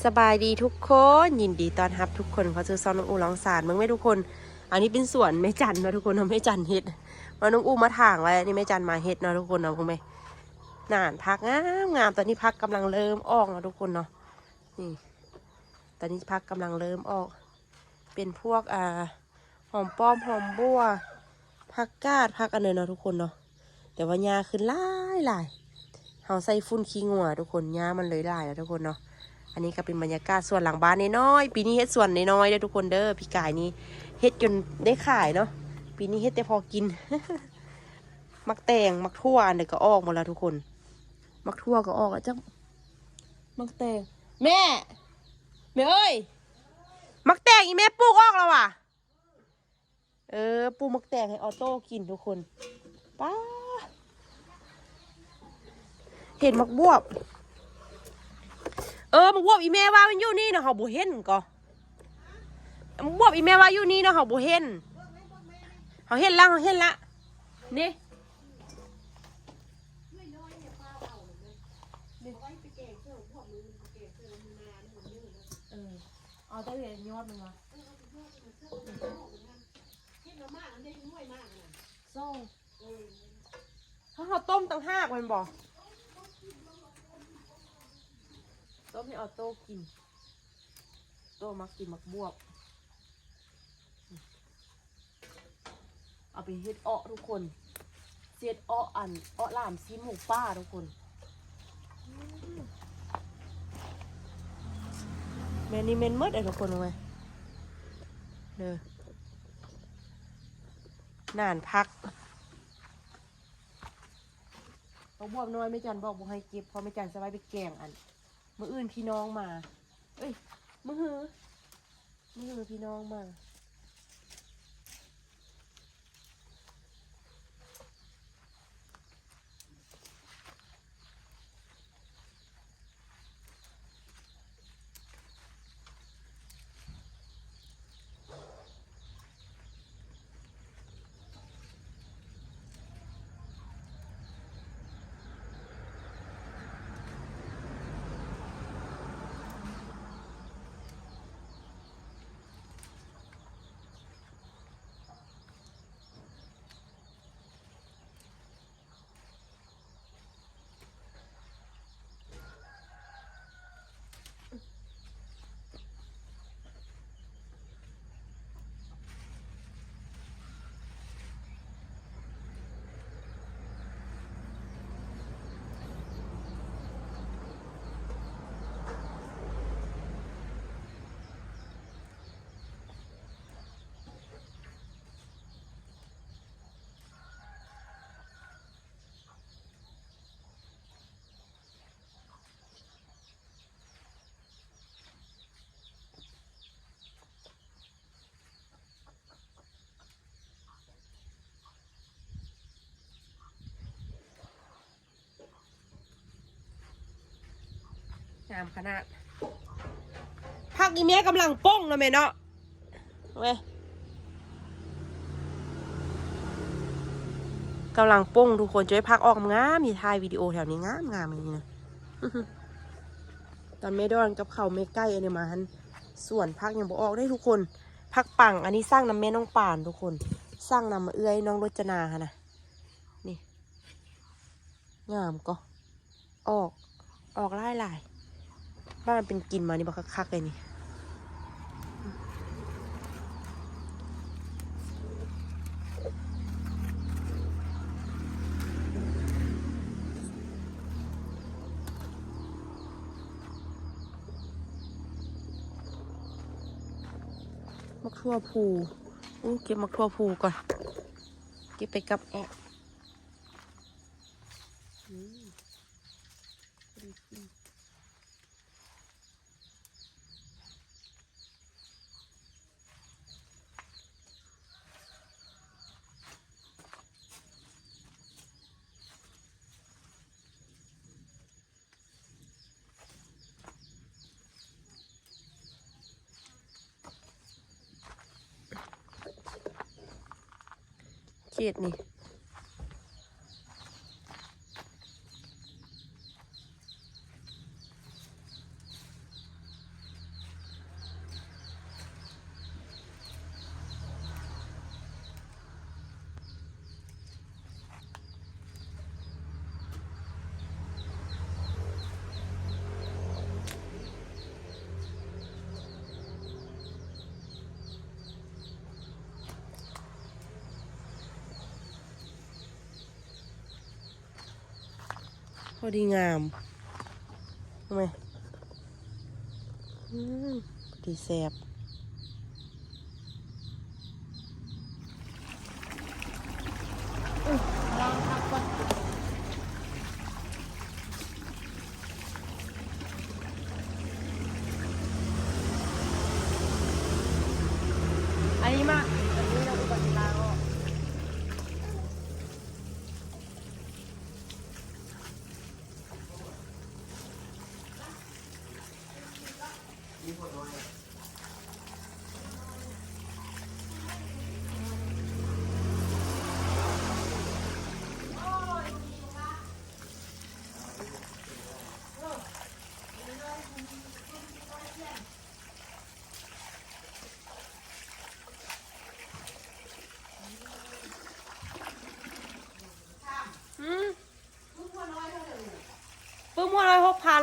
ສະບາຍດີທຸກຄົນ ຍິນດີຕ້ອນຮັບທຸກຄົນເຂົ້າສູ່ຊ່ອງນ້ອງອູ້ລອງສານ. ເບິ່ງແມ່ທຸກຄົນ ອັນນີ້ເປັນສວນແມ່ຈັນເນາະທຸກຄົນເນາະ ແມ່ຈັນເຮັດ ວ່ານ້ອງອູ້ມາຖາງໄວ້ ອັນນີ້ແມ່ຈັນມາເຮັດເນາະທຸກຄົນເນາະ. ເບິ່ງແມ່ ໜານ ຜັກງາມໆ ຕອນນີ້ຜັກກຳລັງເລີ່ມອອກເນາະທຸກຄົນເນາະ. ນີ້ ຕອນນີ້ຜັກກຳລັງເລີ່ມອອກ ເປັນພວກ ອ່າ ຫອມປ້ອມ ຫອມບົ່ວ ຜັກກາດ ຜັກອັນນັ້ນເນາະທຸກຄົນເນາະ. ແຕ່ວ່າຫຍ້າຂຶ້ນຫຼາຍໆ ເຮົາໃສ່ຝຸ່ນຂີ້ງົວທຸກຄົນ ຫຍ້າມັນເລີຍຫຼາຍເນາະທຸກຄົນເນາະ. ອັນນີ້ກໍເປັນບັນຍາກາດສວນຫຼັງບ້ານນ້ອຍໆ ປີນີ້ເຮັດສວນນ້ອຍໆເດີທຸກຄົນເດີ. ປີກາຍນີ້ເຮັດຈົນໄດ້ຂາຍເນາະ ປີນີ້ເຮັດແຕ່ພໍກິນ. ໝາກແຕງ ໝາກຖົ່ວ ອັນໃດກໍອອກໝົດແລ້ວທຸກຄົນ. ໝາກຖົ່ວກໍອອກແລ້ວ ຈັກ ໝາກແຕງ ແມ່ ແມ່ເອີຍ ໝາກແຕງອີ່ແມ່ປູກອອກແລ້ວຫວາ? ເອີ ປູກໝາກແຕງໃຫ້ອໍໂຕ້ກິນທຸກຄົນ. ປ້າ ເຫັນໝາກບວບ ເອີ ໝາກບວບອີ່ແມ່ວ່າມັນຢູ່ນີ້ເນາະ ເຮົາບໍ່ເຫັນກໍ ໝາກບວບອີ່ແມ່ວ່າຢູ່ນີ້ເນາະ ເຮົາບໍ່ເຫັນ. ເຮົາເຫັນລະ ເຮົາເຫັນລະ ນີ້ ເອີ ເອົາແຕ່ຍອດມັນມາ ເຫັນມາກ ມັນໄດ້ໜ່ວຍມາກນະ ສອງ ເອີ ເຮົາ ເຮົາຕົ້ມຕ່າງຫາກແມ່ນບໍ່? ຕົ້ມໃຫ້ອໍໂຕ້ກິນ ໂຕ້ມັກກິນໝາກບວບ. ເອົາໄປເຮັດເອາະທຸກຄົນ ເຮັດເອາະ ອັນ ເອາະຫຼາມຊີນໝູປ່າທຸກຄົນ. ແມ່ນນີ້ແມ່ນໝົດເດ້ທຸກຄົນເອີຍ ເດີ ໜານຜັກ. ໝາກບວບນ້ອຍແມ່ຈັນບອກບໍ່ໃຫ້ເກັບ ເພາະແມ່ຈັນຊິໄວ້ໄປແກງ ອັນ ມື້ອື່ນພີ່ນ້ອງມາ ເອີຍ ມື້ຮື ມື້ຮືພີ່ນ້ອງມາ. ງາມຂະໜາດ ຜັກອີ່ແມ່ກຳລັງປົ່ງເນາະແມ່ເນາະ. ເວີຍ ກຳລັງປົ່ງທຸກຄົນ ຈະໄດ້ຜັກອອກງາມ ນີ້ ຖ່າຍວິດີໂອແຖວນີ້ງາມໆ ນີ້ນະ. ຕອນແມ່ດອນກັບເຂົາແມ່ໄກ່ອັນນີ້ມາຫັ້ນ ສວນຜັກຍັງບໍ່ອອກເດ້ທຸກຄົນ. ຜັກປັງ ອັນນີ້ສັ່ງນຳແມ່ນ້ອງປານທຸກຄົນ ສັ່ງນຳເອື້ອຍນ້ອງລົດຈະນາຫັ້ນນະ. ນີ້ ງາມກໍ ອອກ ອອກຫຼາຍໆ ບ້ານເປັນກິນມານີ້ບັກຄັກໆ ເລີຍນີ້. ໝາກຖົ່ວພູ ອູ້ ເກັບໝາກຖົ່ວພູກ່ອນ ເກັບໄປກັບແອະ. ອືມ ພໍດີກິນ. ເຂດນີ້ ພໍດີງາມ ເຫັນໄໝ? ອືມ ພໍດີແຊບ. ລ້າງຜັກກ່ອນ. ອັນນີ້ມາ ອັນນີ້ເຮົາອຸບັດຊິລ້າງອອກ. ອືມ ປຶ້ມຫົວນ້ອຍຫົກພັນ.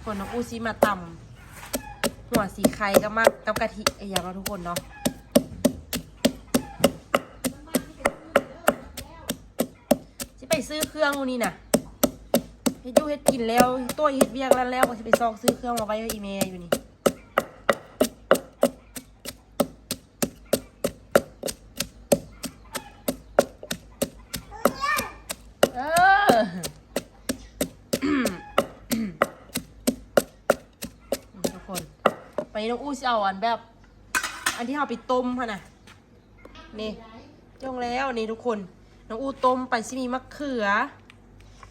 ຄົນນ້ອງອູຊິມາຕຳຫົວສີໄຄກັບໝາກ ກັບກະທິອີ່ຫຍັງເນາະທຸກຄົນເນາະ. ຊິໄປຊື້ເຄື່ອງມື້ນີ້ນະ ເຮັດຢູ່ເຮັດກິນແລ້ວ ໂຕ້ຍເຮັດວຽກນັ້ນແລ້ວ ກໍຊິໄປຊອກຊື້ເຄື່ອງມາໄວ້ໃຫ້ອີ່ແມ່ຢູ່ນີ້. ເອີ ທຸກຄົນ ໄປ ນ້ອງອູຊິເອົາອັນແບບ ອັນທີ່ເຮົາໄປຕົ້ມຫັ້ນນະ ນີ້ ຈົ່ງແລ້ວນີ້ທຸກຄົນ ນ້ອງອູຕົ້ມໄປ ຊິມີໝາກເຂືອ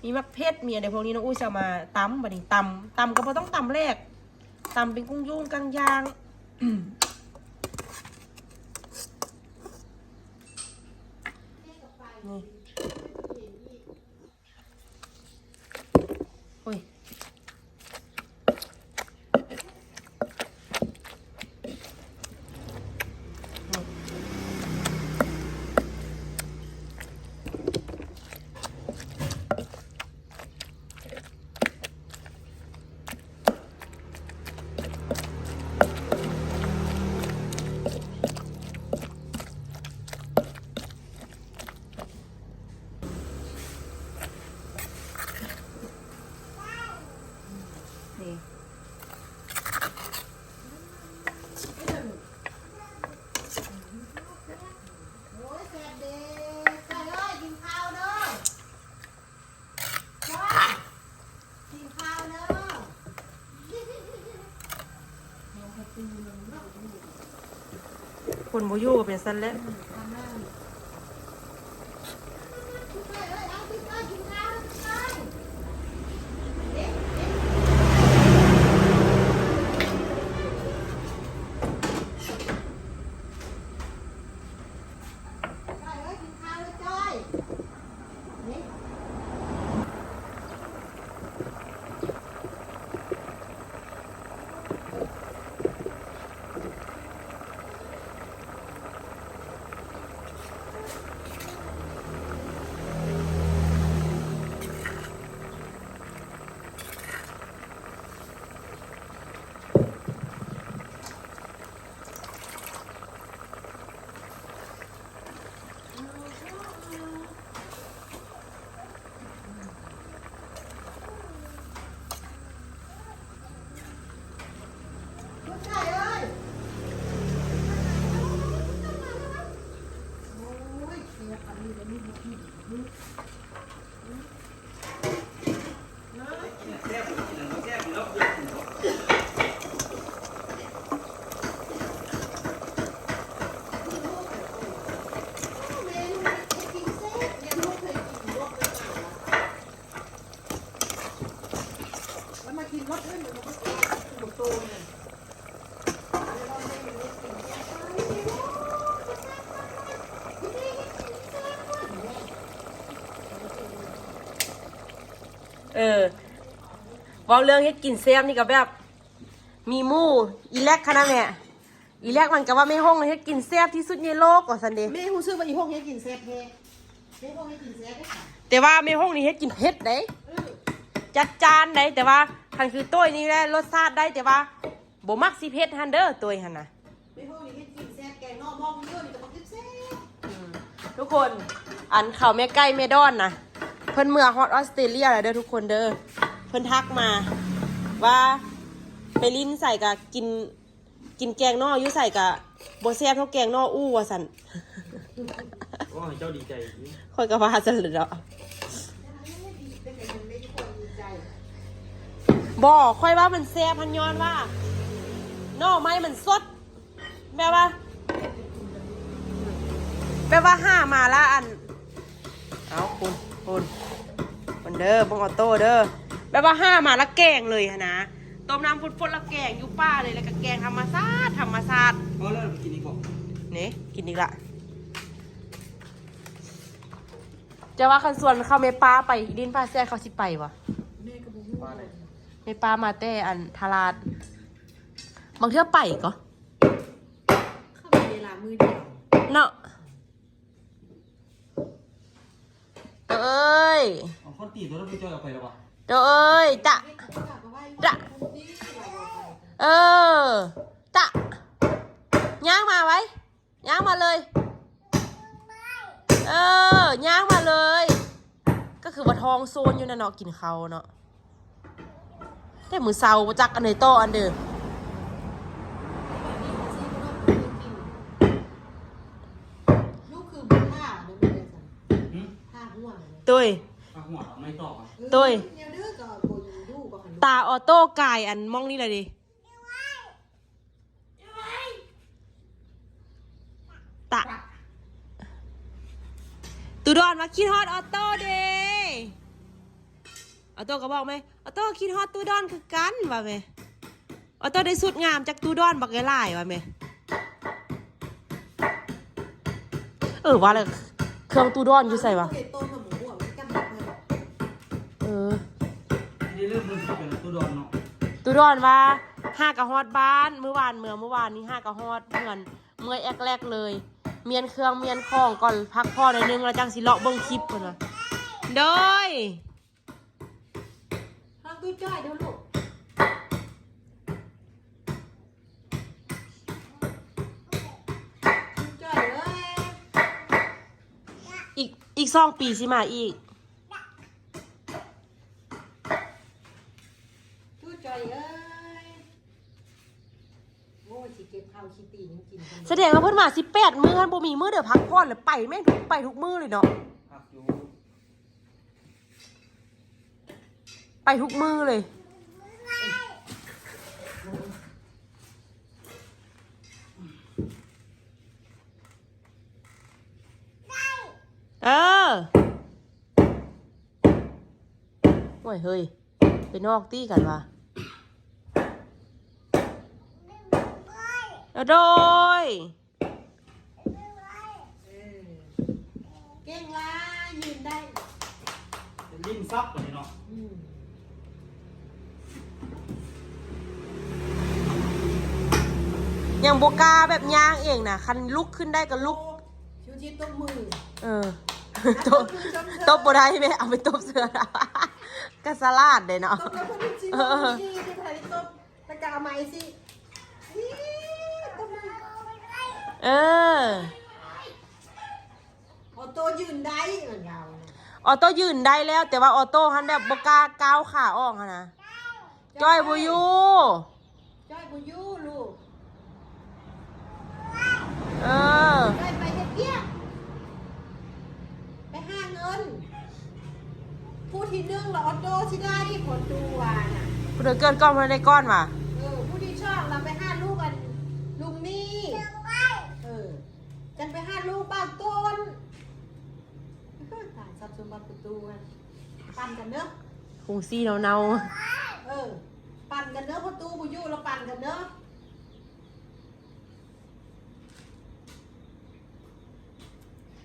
ມີໝາກເຜັດ ມີອັນໃດພວກນີ້ ນ້ອງອູຊິເອົາມາຕຳ. ບັດນີ້ຕຳ ຕຳກໍບໍ່ຕ້ອງຕຳແຫຼກ ຕຳເປັນກຸ້ງຢູງກ້າງຢາງ ນີ້. ໂອ້ຍ ນີ້ ໂອ້ຍ ແຊບເດ້ ໄກ່ເອີຍ ກິນເຂົ້າເດີ ໄກ່ ກິນເຂົ້າເດີ. ຄົນບໍ່ຢູ່ກໍເປັນຊັ້ນແຫຼະ. ໄກ່ເອີຍ ກິນເຂົ້າເດີຈ້ອຍ. ເອີ ເວົ້າເລື່ອງເຮັດກິນແຊບນີ້ກໍແບບ ມີໝູ່ອີແລັກຫັ້ນນະແມ່ ອີແລັກມັນກໍວ່າແມ່ຮົງເຮັດກິນແຊບທີ່ສຸດໃນໂລກວ່າຊັ້ນເດ. ແມ່ຮູ້ສຶກວ່າອີຮົງເຮັດກິນແຊບແທ້ ແມ່ຮົງເຮັດກິນແຊບເດ້. ແຕ່ວ່າແມ່ຮົງນີ້ເຮັດກິນເຜັດເດ້ ເອີ ຈັດຈານເດ້. ແຕ່ວ່າຄັນຄືໂຕ້ຍນີ້ແຫຼະ ລົດຊາດໄດ້ ແຕ່ວ່າບໍ່ມັກຊິເຜັດຫັ້ນເດີ ໂຕ້ຍຫັ້ນນະ. ແມ່ເຮົານີ້ເຮັດກິນແຊບ ແກງໜໍ່ມອງເດີ ນີ້ກໍບັກແຊບໆ. ອືມ ທຸກຄົນ ອັນເຂົາແມ່ໄກ່ແມ່ດອນນະ ເພິ່ນເມືອຮອດອອສເຕຣເລຍແລ້ວເດີທຸກຄົນເດີ. ເພິ່ນທັກມາວ່າ ໄປຫຼິ້ນໃສກໍກິນ ກິນແກງໜໍ່ຢູ່ໃສກໍບໍ່ແຊບເທົ່າແກງໜໍ່ອູ້ວ່າຊັ້ນ. ໂອ້ຍ ເຈົ້າດີໃຈ ຂ້ອຍກໍວ່າຊັ້ນແຫຼະເນາະ. ບໍ່ ຂ້ອຍວ່າມັນແຊບ ຫັ້ນຍ້ອນວ່າໜໍ່ໄມ້ມັນສົດ ແບບວ່າ ແບບວ່າຫາມາລະອັນ ເອົາ ພຸ້ນ ພຸ້ນ ພຸ້ນເດີ ເບິ່ງອອໂຕ້ເດີ ແບບວ່າຫາມາລະແກງເລີຍຫັ້ນນະ ຕົ້ມນ້ຳຟົດໆ ລະແກງຢູ່ປ່າເລີຍ ລະກະແກງທຳມະຊາດ ທຳມະຊາດ. ພໍແລ້ວ ໄປກິນອີກບໍ່? ນີ້ ກິນອີກລະ. ຈະວ່າຄັນຊວນເຂົາແມ່ປ້າໄປຫຼິ້ນຜາແຊດ ເຂົາຊິໄປບໍ່? ແມ່ກໍບໍ່ຮູ້ ແມ່ປ້າມາແຕ່ອັນທະລາດ ບາງເທື່ອໄປກໍ ເຂົາມີເວລາມື້ດຽວເນາະ. ໂຕເອີຍ ເອົາຄົນຕີຕົວນັ້ນໄປຈ່ອຍອອກໄປແລ້ວວະ ໂຕເອີຍ ຕະ ຕະ ເອີ ຕະ ຍ່າງມາໄວ ຍ່າງມາເລີຍ ເອີ ຍ່າງມາເລີຍ. ກໍຄືວ່າທ້ອງໂຊນຢູ່ນະເນາະ ກິນເຂົ້າເນາະ ແຕ່ມື້ເຊົ້າບໍ່ຈັກອັນໃດຕໍ່ອັນເດີ. ລູກຄືບໍ່ຖ້າເດີ ບໍ່ໄດ້ຊັ້ນ ຫຶ? ຖ້າຫົວ ໂຕຍ ຖ້າຫົວເອົາໄມ້ຕອກ ເອີ ໂຕຍ ແນວເດີກໍບໍ່ຢູ່ບໍ່ຄັນ ຕາອອໂຕ້ກາຍອັນມ່ອງນີ້ລະເດ. ຕະ ຕູດອນວ່າຄິດຮອດອອໂຕ້ເດ ອອໂຕ້ກໍບອກແມ່ ອອໂຕ້ຄິດຮອດຕູດອນຄືກັນວ່າແມ່ ອອໂຕ້ໄດ້ຊຸດງາມຈາກຕູດອນບັກຫຼາຍໆວ່າແມ່. ເອີ ວ່າແລ້ວເຄື່ອງຕູ້ດອນຢູ່ໃສວະ? ເອີ ໄດ້ເລີ່ມເບິ່ງຄລິບແລ້ວ ຕູ້ດອນເນາະ ຕູ້ດອນວ່າຫາກະຮອດບ້ານ ມື້ວານ ເມື່ອມື້ວານນີ້ຫາກະຮອດເຮືອນ ເມື່ອຍແອກແລກເລີຍ ມ້ຽນເຄື່ອງມ້ຽນຂອງກ່ອນ ພັກຜ່ອນໜ້ອຍໜຶ່ງ ແລ້ວຈັ່ງຊິເລາະເບິ່ງຄລິບ ເພິ່ນວ່າ. ໂດຍ ທາງຕູ້ຈ້ອຍເດີລູກ ຕູ້ຈ້ອຍເອີຍ ອີກ ອີກສອງປີຊິມາອີກ ຕູ້ຈ້ອຍເອີຍ. ໂອ້ຍ ຊິເກັບເຂົ້າຊິປີຍັງກິນ ສະແດງວ່າເພິ່ນມາສິບແປດມື້ຫັ້ນ ບໍ່ມີມື້ໃດພັກຜ່ອນເລີຍ ໄປແມ່ນທຸກ ໄປທຸກມື້ເລີຍເນາະ. ພັກຢູ່ ໄປທຸກມື້ເລີຍ ເອີ ໂອ້ຍ ເຮີ້ຍ ໄປນອກຕິກັນວ່າ ໂດຍ ເອີ ເກັ່ງວ່າຢືນໄດ້ ເປັນລິ້ນຊັບບັດນີ້ເນາະ ອືມ ຍັງບໍ່ກ້າແບບຍ່າງເອງນະ ຄັນລຸກຂຶ້ນໄດ້ກໍລຸກ ໂອ້ ຊູຊິຕົບມື ເອີ ຕົບ ຕົບບໍ່ໄດ້ແມ່ ເອົາໄປຕົບເສືອ ກໍສະຫຼາດເດ້ເນາະ ຕົບແລ້ວເພິ່ນຊິຕົບ ເອີ ທີ່ ທີ່ໃຜຕົບ ແລ້ວກໍເອົາໄມ້ຊິ ນີ້ຕົບມື ເອີ ອອໂຕ້ຢືນໄດ້ເນາະ ອອໂຕ້ຢືນໄດ້ແລ້ວ ແຕ່ວ່າອອໂຕ້ຫັ້ນແບບບໍ່ກ້າກ້າວຂາອອກຫັ້ນນະ ຈ້ອຍບໍ່ຢູ່ ຈ້ອຍບໍ່ຢູ່ລູກ ເອີ ຈ້ອຍໄປເຮັດວຽກ ໄປຫາເງິນ ຜູ້ທີໜຶ່ງລະອອໂຕ້ຊິໄດ້ ພໍຕູວ່ານະ ຜູ້ໃດເກີດກ່ອນ ຜູ້ໃດໄດ້ກ່ອນວ່າ ເອີ ຜູ້ທີສອງລະໄປຫາລູກອັນລຸງນີ້ ເອີ ຈັ່ງໄປຫາລູກບ່າວຕົ້ນ ຕາຍ ຊັບສົມບັດພໍ່ຕູ້ ປັ່ນກັນເດີ ຄງຊີ້ເນົ່າໆ ເອີ ປັ່ນກັນເດີ ພໍ່ຕູ້ບໍ່ຢູ່ລະປັ່ນກັນເດີ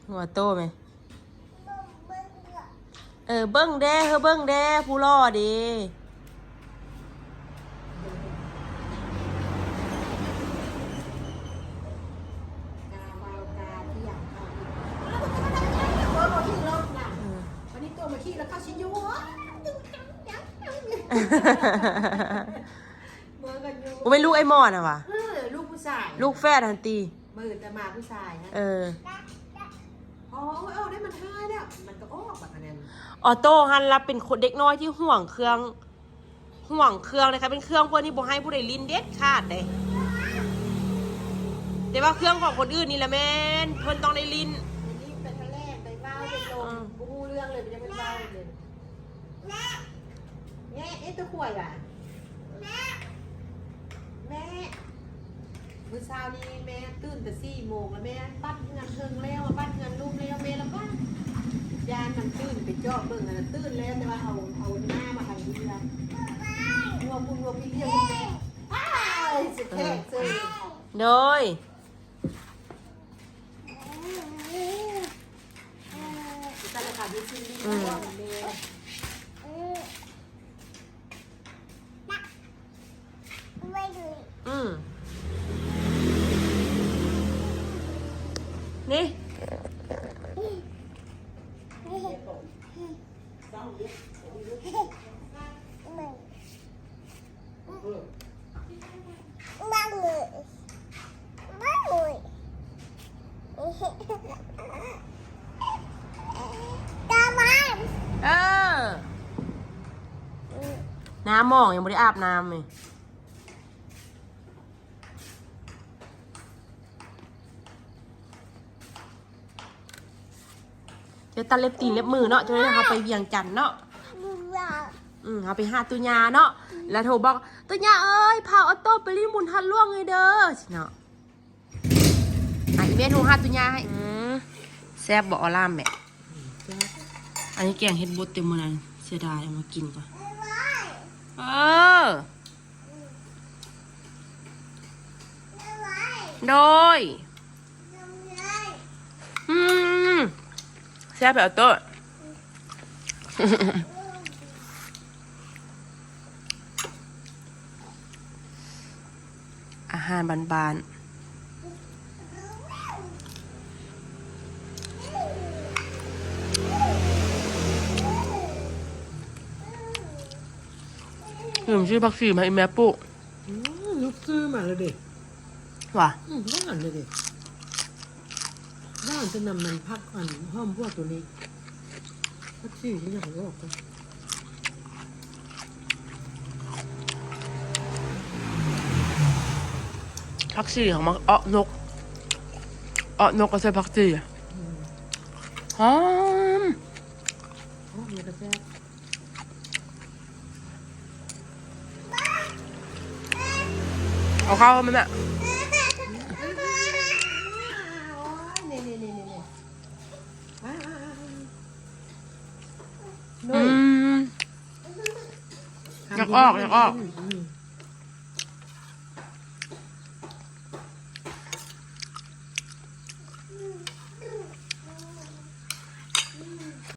ຫົວໂຕແມ່ ເອີ ເບິ່ງແດ່ ເຮີ ເບິ່ງແດ່ ຜູ້ຫຼໍ່ເດ. ເມືອກັນຢູ່ ບໍ່ແມ່ນລູກອ້າຍໝໍນນະຫວາ? ເອີ ລູກຜູ້ຊາຍ ລູກແຝດຫັ້ນຕິ? ເມີແຕ່ໝາຜູ້ຊາຍຫັ້ນ ເອີ ອໍ ເອີ ໄດ້ມັນຫາຍແລ້ວ ມັນກໍອອກບັດນັ້ນ. ອອໂຕ້ຫັ້ນລະເປັນເດັກນ້ອຍທີ່ຫວງເຄື່ອງ ຫວງເຄື່ອງເດ້ ຄັນເປັນເຄື່ອງເພິ່ນນີ້ບໍ່ໃຫ້ຜູ້ໃດຫຼິ້ນເດັດຂາດເດ້ ແຕ່ວ່າເຄື່ອງຂອງຄົນອື່ນນີ້ລະແມ່ນ ເພິ່ນຕ້ອງໄດ້ຫຼິ້ນ ໄປຫຼິ້ນ ໄປທະແຫຼງ ໄປເວົ້າ ໄປລົມ ອືມ ບໍ່ຮູ້ເລື່ອງເລີຍ ໄປເວົ້າເລີຍ. ແມ່ ແມ່ ເຮັດຕົວຂວາຍຫວາ? ແມ່ ແມ່ ມື້ເຊົ້ານີ້ແມ່ຕື່ນແຕ່ສີ່ໂມງ ແລ້ວແມ່ປັດເຮືອນເທິງແລ້ວ ປັດເຮືອນລຸ່ມແລ້ວ ແມ່ລະວ່າ ຢ້ານມັນຕື່ນ ໄປເຈາະເບິ່ງຫັ້ນນະ ຕື່ນແລ້ວ ແຕ່ວ່າເອົາ ເອົາໜ້າມາທາງເຮືອນ ງົວພຸ້ນງົວພີ້ລຽກແມ່ ອ້າຍ ຊິແທກເຊີຍ ໂດຍ ອືມ ອືມ ນີ້ ເອີ ນ້ຳໝອງ ຍັງບໍ່ໄດ້ອາບນ້ຳເລີຍ. ຈະຕັດເລັບຕີນເລັບມືເນາະ ຈະໄດ້ເຮົາໄປວຽງຈັນເນາະ ອືມ ເຮົາໄປຫາຕຸຍາເນາະ ແລ້ວໂທບອກ ຕຸຍາເອີຍ ພາອອໂຕ້ໄປຫຼິ້ນບຸນທາດຫຼວງໃຫ້ເດີ ຊິເນາະ ອາ ອີເມໂທຫາຕຸຍາໃຫ້ ອືມ ແຊບບໍ່ ອອລາມແມ່? ແຊບ ອັນນີ້ແກງເຫັດບົດແຕ່ມື້ນັ້ນ ເສຍດາຍ ເອົາມາກິນກ່ອນ ເອີ. ໂດຍ ອືມ ແຊບແທ້ ອອໂຕ້ ອາຫານບ້ານໆ. ລືມຊື້ຜັກຊີມາໃຫ້ອີ່ແມ່ປູກ ອືມ ລູກຊື້ມາແລ້ວເດ້ ຫວາ? ອືມ ຫວານເດ້ ຫວານຈະນຳມັນຜັກ ອັນ ຫອມບົວໂຕນີ້ ຜັກຊີທີ່ຍັງບໍ່ອອກ ຜັກຊີເຮົາມາເອາະນົກ ເອາະນົກກໍໃສ່ຜັກຊີ ອືມ ຫອມ ໂອ້ ມັນກໍແຊບ. ເອົາເຂົ້າມັນນະ ອືມ ຢາກອອກ ຢາກອອກ.